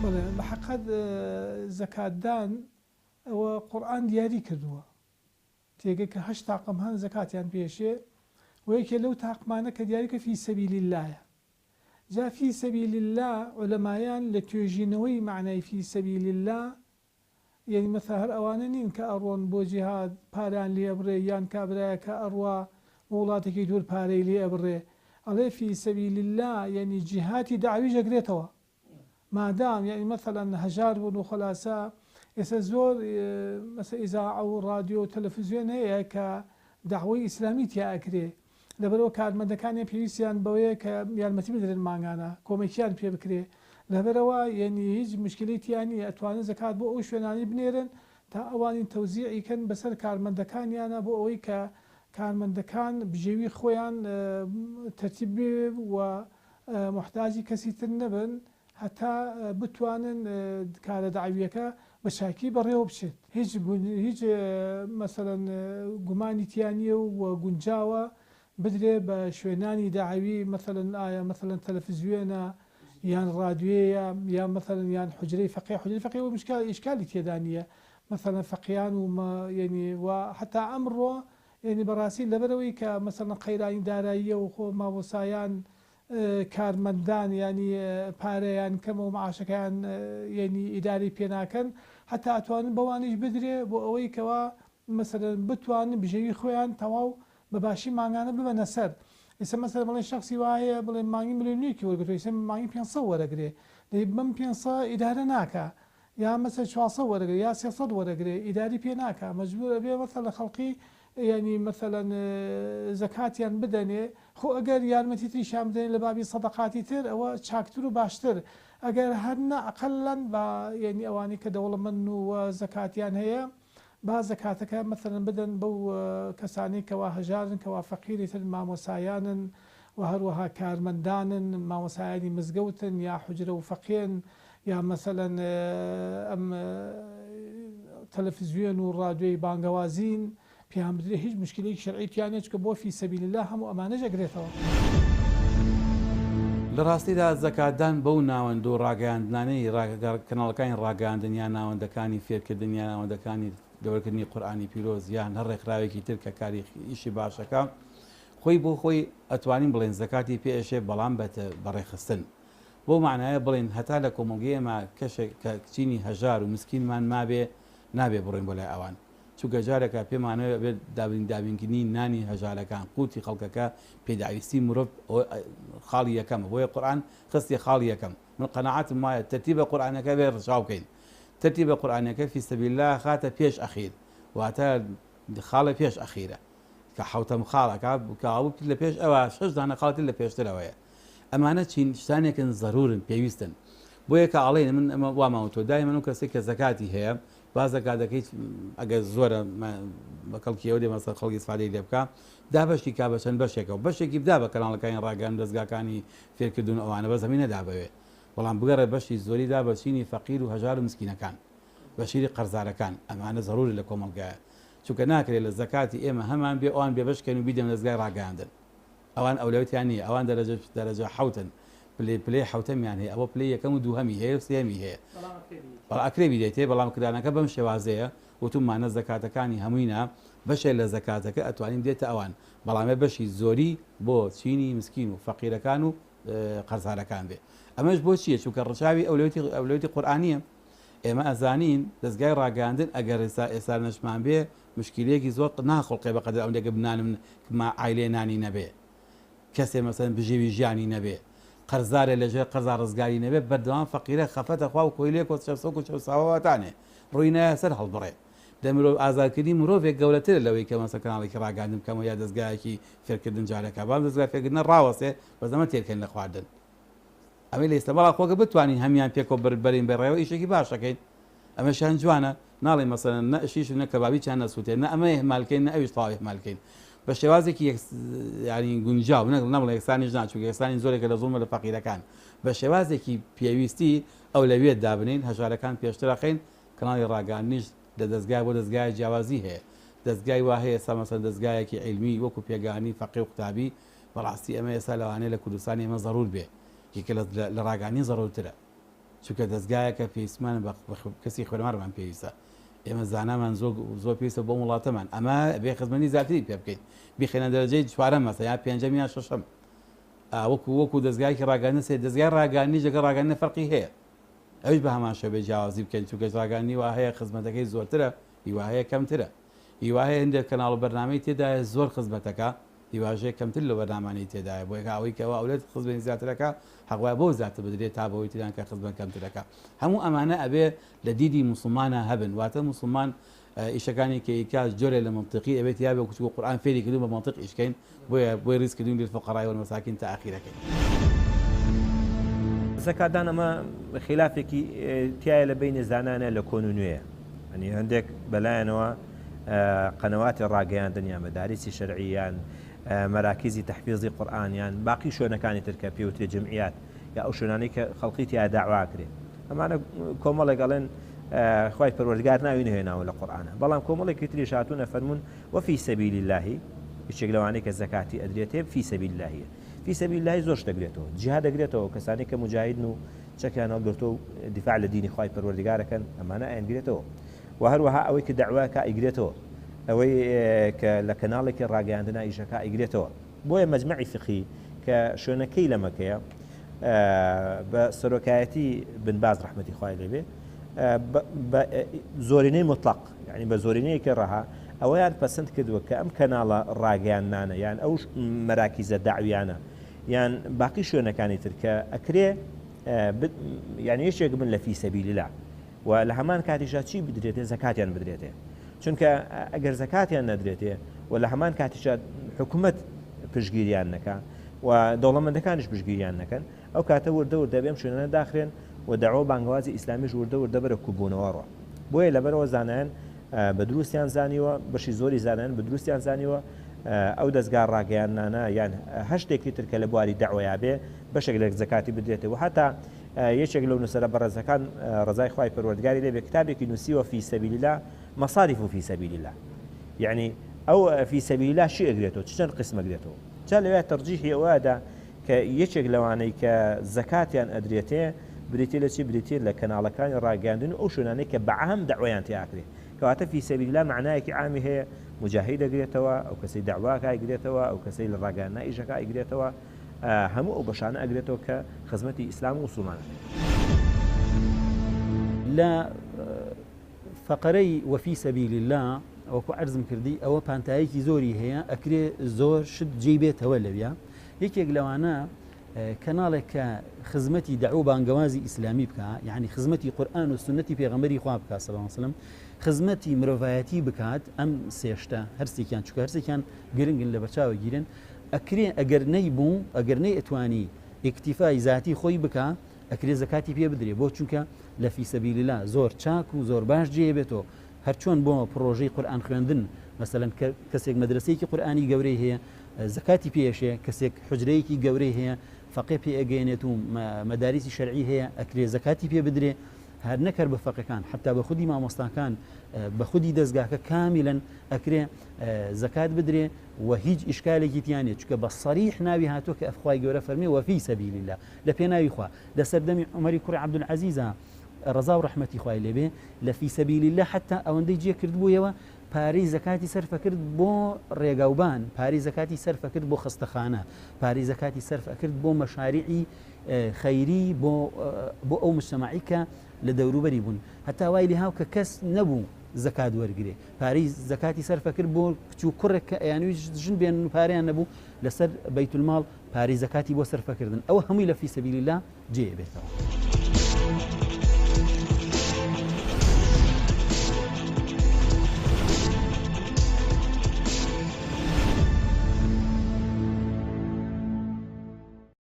بەڵێ بە حەقەت زەکاتدان ئەوە قورئان دیاری کردووە تێگە کە هەشت تاقم هەن زەکاتیان پێشێ و یەکێ لەو تاقمانە کە دیاری کە فی سەبیل اللە جا فی سەبیل اللە عولەمایان لە توێژینەوەی مەعنای فی سەبیل اللە یەنی مەسەلەن هەر ئەوانە نین کە ئەڕۆن بۆ جیهاد پارەیان لێ ئەبڕێ یان کابرایەک کە ئەڕوا بۆ وڵاتێکی دوور پارەی لێ ئەبڕێ ئەڵێ فی سەبیل اللە یەنی جیهاتی دەعویش ئەگرێتەوە مادام یەعنی مەسەلەن هەژار بوون و خولاسە ئێستا زۆر مەسە ئیزاعە و ڕادیۆ و تەلەفزیۆن هەیە کە دەعوەی ئیسلامی تیا ئەکرێ لەبەرئەوە کارمەندەکانیان پێویستیان بەوەیە کە یارمەتی بدرێن مانگانە کۆمەکیان پێ بکرێ لەبەرئەوە یەعنی هیچ مشکلەی تیا نیە ئەتوانن زەکات بۆ ئەو شوێنانەی بنێرن تا ئەوانی تەوزیعی کەن بەسەر کارمەندەکانیانە بۆ ئەوەی کە کارمەندەکان بژێوی خۆیان تەرتیب بێ و موحتاجی کەسی تر نەبن هەتا بتوانن کارە دەعویەکە بە چاکی بەڕێوە بچێت. هیچ هیچ مەسەلەن گومانی تیا نیە و گونجاوە بدرێ بە شوێنانی دەعوی مەسەلەن ئایا مەسەلەن تەلەفزیۆنە یان ڕادیۆیە یان مەسەلەن یان حوجرەی فەقێ حوجرەی فەقێ ئیشکالی تێدا نیە مەسەلەن فەقیان و یەنی و هەتا ئەمڕۆ یەنی بەڕاستی لەبەرئەوەی کە مەسەلەن قەیرانی داراییە و خۆ مامۆستایان کارمەندان یانی پارەیان کەمە و معاشەکەیان یەنی ئیدارەی پێ ناکەن هەتا ئەتوانن بەوانیش بدرێ بۆ ئەوەی کەوا مەسەلەن بتوانن بژێوی خۆیان تەواو بە باشی مانگانە ببەنە سەر. ئێستا مەسەلەن بڵێن شەخسی وا هەیە بڵێن مانگی ملیۆنێکی وەرگرتووە ئێستا مانگی 500 وەرەگرێ دەی بەم 500 ئیدارە ناکا یا مەسەلەن 400 وەرەگرێ یا 300 وەرەگرێ ئیداری پێ ناکا مەجبور ئەبێ مەسەلەن خەڵقی یانی مەسەلەن زەکاتیان بدەنێ خۆ ئەگەر یارمەتی تریشیان بدەنێ لە بابی سەدەقاتی تر ئەوە چاکتر و باشتر ئەگەر هەر نا ئەقەلەن با یانی ئەوانەی کە دەوڵەمەندن و زەکاتیان هەیە با زەکاتەکە مەسەلەن بدەن بەو کەسانەی کەوا هەژارن کەوا فەقیری ترن مامۆسایانن و هەروەها کارمەندانن مامۆسایانی مزگەوتن یا حوجرە و فەقێن یا مەسەلەن ئەم تەلەفزیۆن و ڕادیۆی بانگەوازین پێیان بدرێ هیچ موشکیلەیەکی شەرعی تیا نیە چونکە بۆ فی سبیل اللە هەموو ئەمانەش ئەگرێتەوە. لە ڕاستیدا زەکاتدان بەو ناوەند و ڕاگەیاندنانەی کەناڵەکانی ڕاگەیاندن یان ناوەندەکانی فێرکردن یان ناوەندەکانی گەورەکردنی قورئانی پیرۆز یان هەر ڕێکخراوێکی تر کە کاری ئیشی باشەکە خۆی بۆ خۆی ئەتوانین بڵێین زەکاتی پێ ئەشێ بەڵام بە ڕێکخستن بەو مەعنایە بڵێین هەتا لە کۆمەڵگەی ئێمە کەشێک کە چینی هەژار و مسکینمان مابێ نابێ بڕۆین بۆ لای ئەوان چونکە جارێکە پێمانەوێ ئەبێت دابین دابینکردنی نانی هەژارەکان قوتی خەڵکەکە پێداویستی مرۆڤ خاڵی یەکەمە بۆیە قورئان خستیە خاڵی یەکەم من قەناعەتم وایە تەرتیبە قورئانەکە بێ ڕچاو بکەین تەرتیبە قورئانەکە فی سبیل اللە خاتە پێش ئەخیر واتە خاڵێ پێش ئەخیرە کە حەوتەم خاڵەکە کە لە پێش ئەوە شەش دانە خاڵتر لە پێشترەوەیە ئەمانە چین؟ شتانێکن زەرورن، پێویستن. بۆیە کە ئەڵێین من ئەمە وامان وتووە دایمەن ئەو کەسەی کە زەکاتی هەیە با زەکاتەکەی ئەگەر زۆرە بە کەڵکی ئەو دێ مەسەلەن خەڵک ئیسفادەی لێ بکا دابەشی کا بە چەند بەشێکەوە بەشێکی بدا بە کەناڵەکانی ڕاگەیاندن دەزگاکانی فێرکردن و ئەوانە بەس هەمی نەدا بەوێ بەڵام بگەڕێ بەشی زۆری دا بە چینی فەقیر و هەژار و مسکینەکان بە شیری قەرزارەکان ئەمانە زەروری لە کۆمەڵگایە چونکە ناکرێ لە زەکاتی ئێمە هەمان بێ ئەوان بێبەش کەین و بیدەن دەزگای ڕاگەیاندن. ئەوان ئەولەویەتیان نییە ئەوان دەرەجە دەرەجە حەوتن پلەی پلەی حەوتەمیان هەیە ئەوە پلەی یەکەم و دووهەمی هەیە و سێیەمی هەیە بەڵام ئەکرێ بیدەیتێ بەڵام کرانەکە بەم شێوازەیە وتومانە زەکاتەکانی هەمووینا بەشێ لە زەکاتەکە ئەتوانین دێتە ئەوان بەڵام بەشی زۆری بۆ چینی مسکین و فەقیرەکان و قەرزارەکان بێ ئەمەش بۆ چییە چونکە ڕچاوی ئەولەویەتی ئەولەویەتی قورئانییە ئێمە ئەزانین دەزگای ڕاگەیاندن ئەگەر ئێستا ئێستا نەشمان بێ مشکیلەیەکی زۆر ناخوڵقێ بەقەدر ئەوەندەی کە نانم ما عایلەیە نانی نەبێ کەسێ مەسەلەن بژێوی ژیانی نەبێ قەرزارێ لە ژێر قەرزا ڕزگاری نەبێ بەردەوام فەقیرە خەفەتە خوا و کۆیلەیە کۆ چەسۆک و چەوساوەوەتانێ ڕووی نایە سەر هەڵبڕێ دە مرۆڤ ئازارکردنی مرۆڤێک گەورەترە لەوەی کە مەسەلەن کەناڵێکی ڕاگەیاندن بکەمەوە یا دەزگایەکی فێرکردن جارێکا بەڵام دەزگا فێرکردنە ڕاوەستێ بەس ئەمە تێرکەین لە خواردن ئەمەی لە ئیستا بەڵام خۆ گەر بتوانین هەمیان پێکەوە بەر بەرین بەڕێوە ئیشێکی باش ئەکەین ئەمەشیان جوانە ناڵێین مەسەلەن نە شیش و نە کەبابیچیان نەسووتێ نە ئەمە ئیهمال کەین نە ئەویش تەواو ئیهمال کەین بە شێوازێکی یەک یانی گونجاو نەک نەمڵێ یەکسانیش نا چونکە یەکسانی زۆرێکە لە زوڵمە لە فەقیرەکان بە شێوازێکی پێویستی ئەولەویەت دابنێین هەژارەکان پێشتر ئەخەین کەناڵی ڕاگەیاندنیش لە دەزگای بۆ دەزگایە جیاوازی هەیە دەزگای وا هەیە ئێستا مەسەلەن دەزگایەکی عیلمی وەکو پێگەیاندنی فەقێ و قوتابی بەڕاستی ئەمە ئێستا لەوانەیە لە کوردستانی ئێمە زەرور بێ یەکێ لە ڕاگەیاندنی زەرورترە چونکە دەزگایەکە پێویستمان بە کەسی خوێنەوارمان پێویستە ئێمە زانامان زۆر زۆر پێویستە بۆ وڵاتەمان ئەمە بێ خزمەتی زیاتری پێ بکەین بیخەینە دەرەجەی چوارەم مەسەلەن یا پێنجەم یا شەشەم وەکو وەکو دەزگایەکی ڕاگەیاندن سێ دەزگای ڕاگەیاندنیش لەگەڵ ڕاگەیاندن فەرقی هەیە ئەویش بە هەمان شێوە بێ جیاوازی بکەین چونکە ڕاگەیاندنی وا هەیە خزمەتەکەی زۆرترە هی وا هەیە کەمترە هی وا هەیە هەندێک کەناڵ و بەرنامەی تێدایە زۆر خزمەتەکە هی واش هەیە کەمتر لەو بەرنامانەی تێدایە بۆیە ئەوەی کەوا ئەولێت خزمەتی زیاترەکە حەق وایە بەو زیاتر بدرێت تا بەوەی تریان کە خزمەت کەمترەکە هەموو ئەمانە ئەبێ لە دیدی موسڵمانا هەبن واتە موسڵمان ئیشەکانی کە ئیکات جۆرێ لە مەنتیقی ئەبێت یا بێ کوچک و قورئان فێری کردوون بە مەنتیق ئیش کەین بۆیە بۆی ڕیز کردوین للفقراء والمساکین تا ئاخیرەکەی. زەکاتدان ئەمە خیلافێکی تیایە لە بەینی زانایانە لە کۆن و نوێیە یانی هەندێک بەلایەنەوە قەنەواتی ڕاگەیاندن یان مەداریسی شەرعی یان مەراکیزی تەحفیزی قورئان یان باقی شوێنەکانی تر کە پێوترێ جمعیات یا ئەو شوێنانەی کە خەڵقی تیا داوا کرێ ئەمانە کۆمەڵێک ئەڵێن خوای پەروەردگار ناوی نەهێناوە لە قورئانە بەڵام کۆمەڵێکی تریش هاتوونە فەرموون وفی سبیل اللە یەکێک لەوانەی کە زەکاتی ئەدرێتێ فی سبیل اللە یە فی سبیل اللە زۆر شت دەگرێتەوە جیهاد دەگرێتەوە کەسانی کە موجاهیدن و چەکیان هەڵگرتووە و دیفاع لە دینی خوای پەروەردگار ئەکەن ئەمانە ئەیانگرێتەوە و هەروەها ئەوەی کە دەعوە ئەکا ئەیگرێتەوە ئەوەی کە لە کەناڵێکی ڕاگەیاندنا ئیشەکا ئەیگرێتەوە بۆیە مەجمەعی فیقهی کە شوێنەکەی لە مەکەیە بە سەرۆکایەتی بن باز ڕەحمەتی خوای لێ بێ بە زۆرینەی موتڵەق یعنی بە زۆرینەیەکی ڕەها ئەوەیان پەسند کردووە کە ئەم کەناڵە ڕاگەیاندنانە یان ئەو مەراکیزە دەعویانە یان باقی شوێنەکانی تر کە ئەکرێ یان یەکێک بن لە فی سەبیل اللە و لە هەمان کاتیشا چی بدرێتێ زەکاتیان بدرێتێ چونکە ئەگەر زەکاتیان نەدرێتێ و لە هەمان کاتیشا حکومەت پشگیریان نەکا و دەوڵەمەندەکانیش پشگیریان نەکەن ئەو کاتە وردە وردە بێم شوێنانە داخرێن و دەعوە بانگەوازی ئیسلامیش وردە وردە بەرەو کوبوونەوە ڕۆ بۆیە لەبەرەوە زانایان بە دروستیان زانیوە بەشی زۆری زانایان بە دروستیان زانیوە ئەو دەزگا ڕاگەیاندنانە یان هەر شتێکی تر کە لە بواری دەعوەیا بێ بەشێک لە زەکاتی بدرێتێ و هەتا یەکێک لەو نووسەرە بەڕێزەکان ڕەزای خوای پەروەردگاری لێ بێ کتابێکی نووسیوە فی سەبیل اللە مصارف فی سەبیل اللە یعنی ئەو فی سەبیل اللە چی ئەگرێتەوە چ چەند قسم ئەگرێتەوە جا لەوێ تەرجیحی ئەوەدا کە یەکێک لەوانەی کە زەکاتیان ئەدرێتێ بریتیە لە چی؟ بریتیە لە کەناڵەکانی ڕاگەیاندن و ئەو شوێنانەی کە بە عام دەعوەیان تێ ئاکرێ. کەواتە فی سەبیل اللە مەعنایەکی عامی هەیە، موجاهید ئەگرێتەوە، ئەو کەسەی دەعوە ئەکا ئەیگرێتەوە، ئەو کەسەی لە ڕاگەیاندنا ئیش ئەکا ئەیگرێتەوە، هەموو ئەو بەشانە ئەگرێتەوە کە خزمەتی ئیسلام و موسڵمان ئەکەن. لە فەقەرەی وفی سبیل اللە وەکو عەرزم کردی ئەوە پانتایەکی زۆری هەیە ئەکرێ زۆر شت جێی بێتەوە لەویا یەکێک لەوانە کەناڵێک کە خزمەتی دەعو بانگەوازی ئیسلامی بکە یعنی خزمەتی قورئان و سنەتی پێغەمبەری خوا بکا صلی الله علیه وسلم خزمەتی مرۆڤایەتی بکات ئەم سێشتە هەرسێکیان چکە هەرسێکیان گرنگن لە بەرچاوە گیرن ئەکرێ ئەگەر نەیبوو ئەگەر نەی ئەتوانی ئیکتیفای زاتی خۆی بکە ئەکرێ زەکاتی پێ بدرێ بۆ چونکە لە فی سبیل اللە زۆر چاک و زۆر باش جێ بێتەوە هەرچۆن بۆ پڕۆژەی قورئان خوێندن مەسەلەن کە کەسێک مەدرەسەیەکی قورئانی گەورەی هەیە زەکاتی پێ ئەشێ کەسێک حوجرەیەکی گەورەی هەیە فەقێ پێ ئەگەیەنێت و مەداریسی شەرعی هەیە ئەکرێ زەکاتی پێ بدرێ هەر نەک هەر بە فەقێکان حتا بە خودی مامۆستاکان بە خودی دەزگاکە کامیلەن ئەکرێ زەکات بدرێ و هیچ ئیشکالێکی تیا نیە چونکە بە سەریح ناوی هاتووە کە خوای گەورە فەرمی وفی سبیل الله لە پێناوی خوا لە سەردەمی عومەری کوڕی عەبدولعەزیزا ڕەزا و ڕەحمەتی خوای لێ بێ لە فی سبیل اللە حەتا ئەوەندەی جێ کردبوویەوە پارەی زەکاتی سەرف ئەکرد بۆ ڕێگاوبان پارەی زەکاتی سەرف ئەکرد بۆ خەستەخانە پارەی زەکاتی سەرف ئەکرد بۆ مەشاریعی خەیری بۆ بۆ ئەو مجتەمەعی کە لە دەوروبەری بوون هەتا وای لێ هاو کە کەس نەبوو زەکات وەرگێ پارەی زەکاتی سەرف ئەکرد بۆ کچ و کوڕێک کە ئەیانویست ژن بێنن و پارەیان نەبوو لەسەر بەیتولماڵ پارەی زەکاتی بۆ سەرفەکردن ئەوە هەمووی لە فی سەبیل اللە جێ بێتەوە.